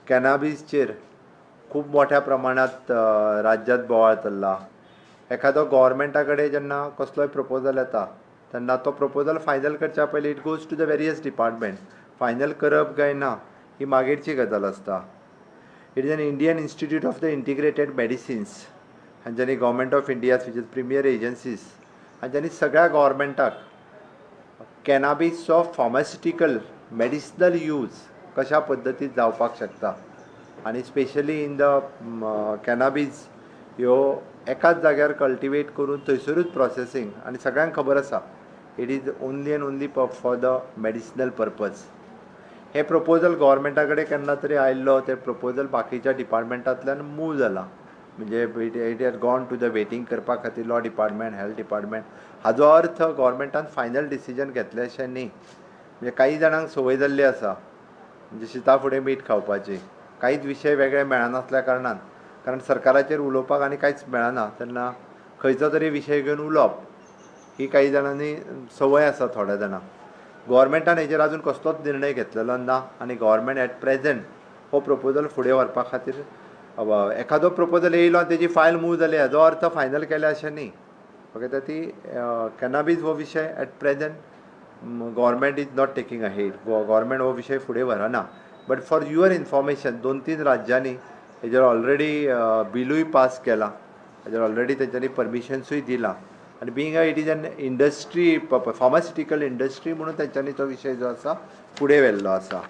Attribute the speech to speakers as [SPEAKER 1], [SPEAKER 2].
[SPEAKER 1] कॅनाबीजचेर खूब मोठ्या प्रमाणांत राज्यांत बोवाळ चल्ला. एखादो गोवोरमेंटा कडेन जेन्ना कसलोय प्रपोजल येता तेन्ना तो प्रपोजल फायनल करच्या पयलीं it goes to the various department. Final करप काय ना ही मागीरची गजाल आसता. It is an Indian Institute of the Integrated Medicines हांच्यानी, Government of India, which is premier agencies, हांच्यानी सगळ्या गोवोरमेंटाक कॅनाबीसचो फार्मास्युटिकल मेडिसिनल यूज कशा पद्दतीन जावपाक शकता आनी स्पेशली इन the कॅनाबीज ह्यो एकाच जाग्यार कल्टिवेट करून थंयसरूच प्रोसेसींग. आनी सगळ्यांक खबर आसा, it is only and only for the medicinal purpose. हें प्रपोजल गोवोरमेंटा कडेन केन्ना तरी आयिल्लो. तें प्रपोजल बाकीच्या डिपार्टमेंटांतल्यान मूव जाला, म्हणजे it has gone to the vetting करपा खातीर लॉ डिपार्टमेंट, हेल्थ डिपार्टमेंट. हाजो अर्थ गोवोरमेंटान फायनल डिसिजन घेतलें अशें न्ही. म्हणजे काही जाणांक संवय जाल्ली आसा, म्हणजे शिता फुडें मीठ खावपाची. कांयच विशय वेगळे मेळनासल्या कारणान, कारण सरकाराचेर उलोवपाक आनी कांयच मेळना, तेन्ना खंयचो तरी विशय घेवन उलोवप ही काही जाणांनी संवय आसा थोड्या जाणांक. गोवोरमेंटान हेजेर आजून कसलोच निर्णय घेतलेलो ना आनी गोवोरमेंट एट प्रेजेंट हो प्रपोजल फुडें व्हरपा खातीर, एखादो प्रपोजल येयलो आनी तेजी फायल मूव जाली हाजो अर्थ फायनल केल्या अशें न्ही. ओके, तर ती कॅनाबीज हो विशय at present government is not taking ahead. Government हो विशय फुडें व्हरना. बट फॉर your information, दोन तीन राज्यांनी हेजेर ऑलरेडी बिलूय पास केलां, हेजेर ऑलरेडी तेंच्यांनी परमिशन्सूय दिलां आनी being a it is an industry, pharmaceutical industry म्हणून तेंच्यांनी तो विशय जो आसा फुडें व्हेल्लो आसा.